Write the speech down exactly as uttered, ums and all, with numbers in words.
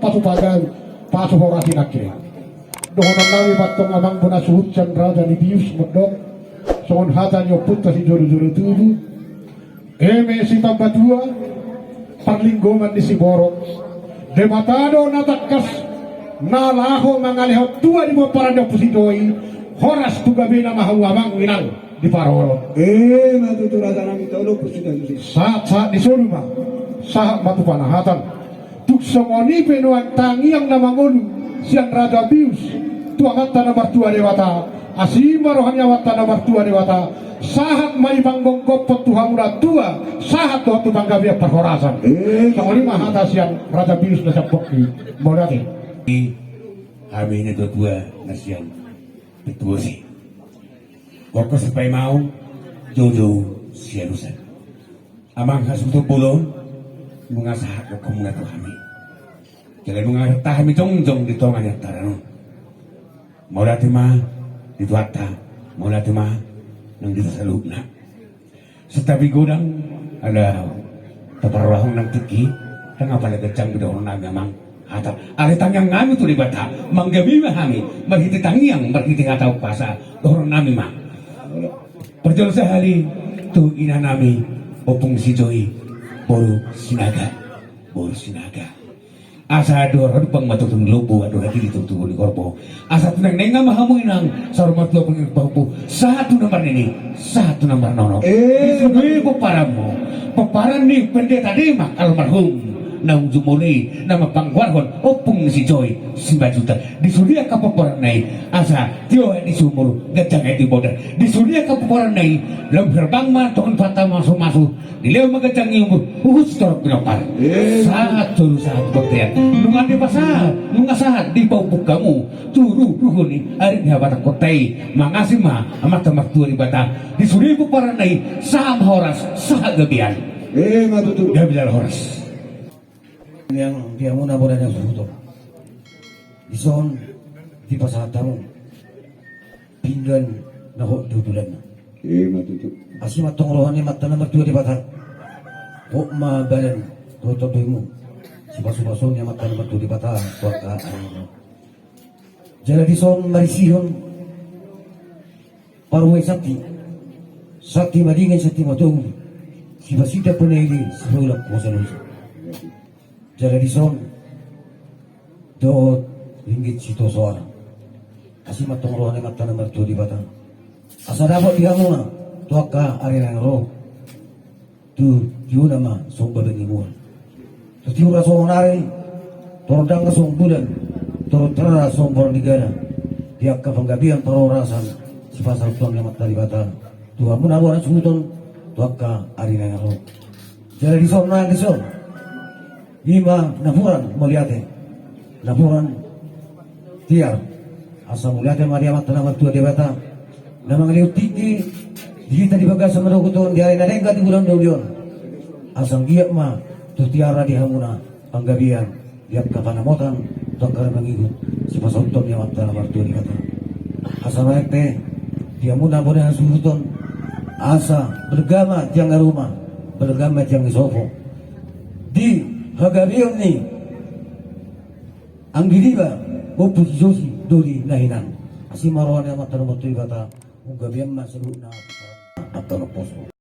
Pasu pagan, pasu horas i nangkin. Dohonon nami ma tong amang bona suhut sian raja ni bius mandok songon hata ni ompunta sijolo-jolo tubu. Eme sitamba tua, parlinggoman ni siborok. Debata do na tangkas na laho mangalehon tua di pomparan ni Ompu Sijoi. Horas tu gabena ma hamu amang inang di parorot. Eme tutu raja nami, tolu pusi tolu. Sahat-sahat ni solu ma, sahat ma tu panahatan. Tung songon i pe nuaeng tangiang na mangolu sian raja bius tu amanta na martua Debata. Asi ma roha ni amanta na martua Debata. Sahat ma i panggophon tu hamuna tua, sahat dohot tu panggabean parhorasan. Songon i ma hata sian raja bius na sian pongki. Mauliate. Hami na tua-tua na sian Petuosi. Gokhon sipaimaon, joujou sialusan. Amang hasuhuton bolon, nunga sahat gokhonmuna tu hami. Jala nunga sahat hami jongjong di tonga ni antaran on. Mauliate ma di Tuhanta, mauliate ma nang di hita saluhutna. Santabi godang ala taparrohahon nang tingki, ndang apala ganjang be dohonon nami amang hata. Alai tangiang nami tu Debata, manggabe ma hami marhite tangiang, marhite hata umpasa, dohonon nami ma. Parjolo sahali tu ina nami Ompung Sijoi boru Sinaga, boru Sinaga. Asa andor hadumpang ma tutu ni lombu, andor hatiti tutu ni horbo. Asa tu na naeng ma hamu inang saur matua, pangin pahompu, sahat tu na marnini, sahat tu na marnono. Di sude pomparanmu, pomparan ni Pendeta Demak almarhum, naung jumolo i na mampanggoarhon Ompung Sijoi Simanjuntak. Di sude angka pomparanna i, asa tio di sumur, ganjang di bontean. Di sude angka pomparanna i, lam herbang ma tong fata masu-masu. Dilehon ma ganjang ni umur, huhut sitorop pinompar. Sahat solu sahat bontean. Nunga dipasahat, nunga sahat dipahompu hamu tu ruhun ni ari ni habatahonta i. Mangasi ma Amanta Martua Debata. Di sude pomparanna i, sahat ma horas, sahat gabean. Gabe jala horas. Yang di hamuna bona ni hasuhuton, dison dipasahat hamu pinggan na hot di bulanna. Ima tutu. Asi ma tong roha ni Amanta na Martua Debata. Hot ma badan dohot tondimuna. Sipasu-pasu ni Amanta na Martua Debata tu angka ari. Jala dison marisihon paruhai santi. Santi madingin, santi matogu. Sipasida panaili, sipaulak kuasa lusa. Jala dison dohot ringgit sitio soara. Asi ma tong roha ni Amanta na Martua Debata. Asa dapot di hamuna tu angka ari na naeng ro. Tu tiuna ma songon babenimuna. Tu tiura songon ari, tu rondangna songon bulan, tu rara songon borngin gala. Di angka panggabean parhorasan, sipasahathon ni Amanta Debata tu hamuna bona hasuhuton tu angka ari na naeng ro. Jala dison, na dison, ima napuran mauliate, napuran tiar. Asa mauliate ma di Amanta na Martua Debata na mangalehon tingki di hita di bagasan manogot on, di ari na denggan, di bulan na uli on. Asa anggiat ma tu tiarna di hamuna panggabean, di angka panamotan, tu angka na mangihut, sipasahathon ni Amanta na Martua Debata. Asa naeng pe di hamuna bona hasuhuton, asa bergama tiang ni ruma, bergama tiang ni sopo. Di hagabeon ni anggi niba, Ompu Sijoi, doli na hinan. Asi ma roha ni Amanta na Martua Debata, gabean ma saluhutna. Angka na poso.